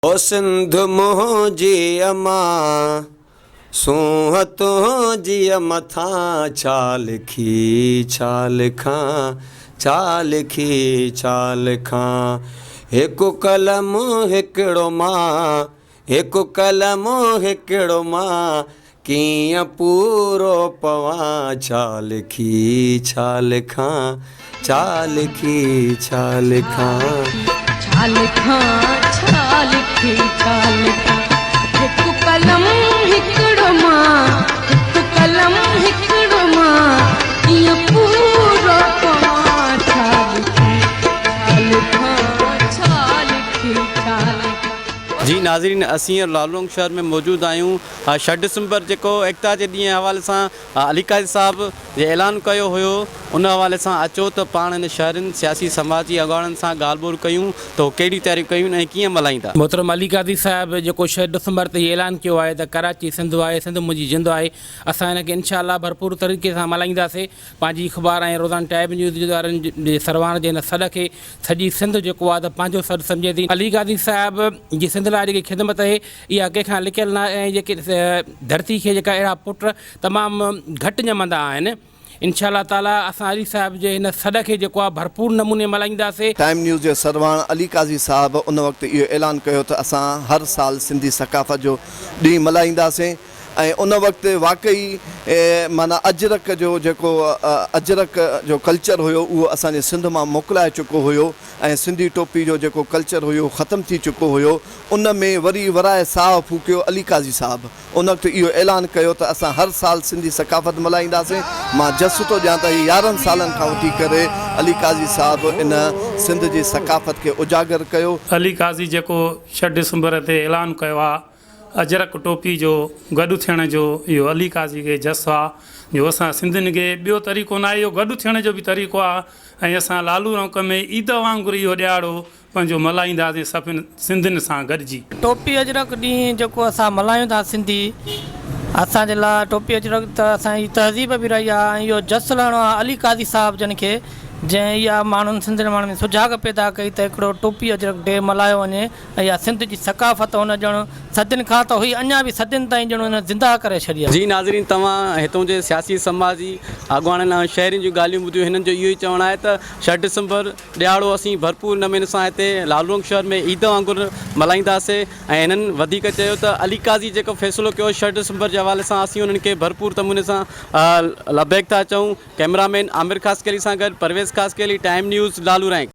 او سنڌ منهنجي امان، سونهن تنهنجي مٿان ڇا لکي ڇا لکان، ڇا لکي ڇا لکان. هڪ قلم هڪڙو مان، هڪ قلم هڪڙو مان، ڪيئن پورو پوان، ڇا لکي ڇا لکان، ڇا لکي ڇا لکان. ڇا لکان ڇا لکي ڇا لکان، هڪ قلم هڪڙو مان، هڪ قلم هڪڙو مان، ڪيئن پورو پوان، ڇا لکي ڇا لکان، ڇا لکي ڇا لکان. جي ناظرين اسين هينئر لالونگ شهر ۾ موجود آهيون. ڇهه ڊسمبر جيڪو ايڪتا جي ڏينهن جي حوالي سان علي قاضي صاحب جي اعلان ڪيو هيو ان حوالي سان اچو ته پاڻ هن شهرين سياسي سماجي اڳواڻن سان ڳالهه ٻولهه ڪيون ته هو ڪهڙيون تياريون ڪيون ۽ ڪيئن ملهائيندا. محترم علي قاضي صاحب جيڪو ڇهه ڊسمبر تي هي اعلان ڪيو آهي ته ڪراچي سنڌ آهي سنڌ منهنجي جند آهي اسان هن کي انشاء الله ڀرپور طريقي سان ملهائينداسي پنهنجي اخبار ۽ روزانه ٽائيم نيوز وارن جي سرواڻ جي هن سڏ کي سڄي سنڌ جيڪو آهي ته پنهنجو سڏ سمجهي ٿي علي قاضي صاحب جي سنڌ لاء جيڪي خدمت اهي اها ڪنهن کان لڪيل ناهي ۽ جيڪي ڌرتي کي جيڪا اهڙا پٽ تمام گهٽ ڄمندا آهن انشاء الله تعالي اسان علي صاحب جي هن سڏ کي جيڪو آهي ڀرپور نموني ملهائينداسي. ٽائيم نيوز جي سرواڻ علي قاضي صاحب ان وقت اهو اعلان ڪيو ته اسان هر سال سنڌي ثقافت جو ڏينهن ملهائينداسين ۽ ان وقت واقعي معنيٰ اجرڪ جو جيڪو اجرڪ جو ڪلچر هيو اهو اسان جي سنڌ مان موڪلائي چڪو هيو ۽ سنڌي ٽوپي جو جيڪو ڪلچر هيو ختم ٿي چڪو هيو ان ۾ وري ورائي ساهه ڦوڪيو علي قاضي صاحب ان وقت اهو اعلان ڪيو ته اسان هر سال سنڌي ثقافت ملهائينداسين. مان جس ٿو ڏيان ته هي 11 سالن کان وٺي ڪري علي قاضي صاحب ان سنڌ جي ثقافت کي اجاگر ڪيو. علي قاضي جيڪو ڇهه ڊسمبر تي اعلان ڪيو آ اجرڪ ٽوپي جو گڏ ٿيڻ جو اهو علي قاضي کي جس آ جو اسان سنڌين کي ٻيو طريقو ناهي اهو گڏ ٿيڻ جو به طريقو آ ۽ اسان لالو رونق ۾ عيد وانگر اهو ڏهاڙو پنهنجو ملهائينداسين سڀن سنڌين سان گڏجي. ٽوپي اجرڪ ڏينهن جيڪو اسان ملهايون ٿا سنڌي اسان جي لاء ٽوپي اجرڪ ته اسان جي تهذيب به رهي آهي ۽ اهو جس لهڻو آهي علي قاضي صاحب جن کي جنهن اها ماڻهن سنڌين ماڻهن ۾ سجاڳ پيدا ڪئي ته هڪڙو ٽوپي اجرڪ ڊي ملهايو وڃي ۽ اها سنڌ جي ثقافت هن ڄڻ صدين کان ته هئي اڃا به صدين تائين ڄڻ هن زنده ڪري ڇڏي آهي. جي ناظرين توهان هتون جي سياسي سماجي اڳواڻن ۽ شهرين جون ڳالهيون ٻڌيون هنن جو اهو ئي چوڻ آهي ته ڇهه ڊسمبر ڏهاڙو اسين ڀرپور نموني سان هتي لالرونگ شهر ۾ عيد وانگر ملهائينداسين ۽ هنن وڌيڪ چيو ته علي قاضي جيڪو فيصلو ڪيو ڇهه ڊسمبر جي حوالي سان اسين انهن کي ڀرپور نموني سان لبيڪ ٿا چئون ڪئميرا مين عامر خاصخيلي سان گڏ پرويز خاصخيلي ٽائيم نيوز لالورانگ.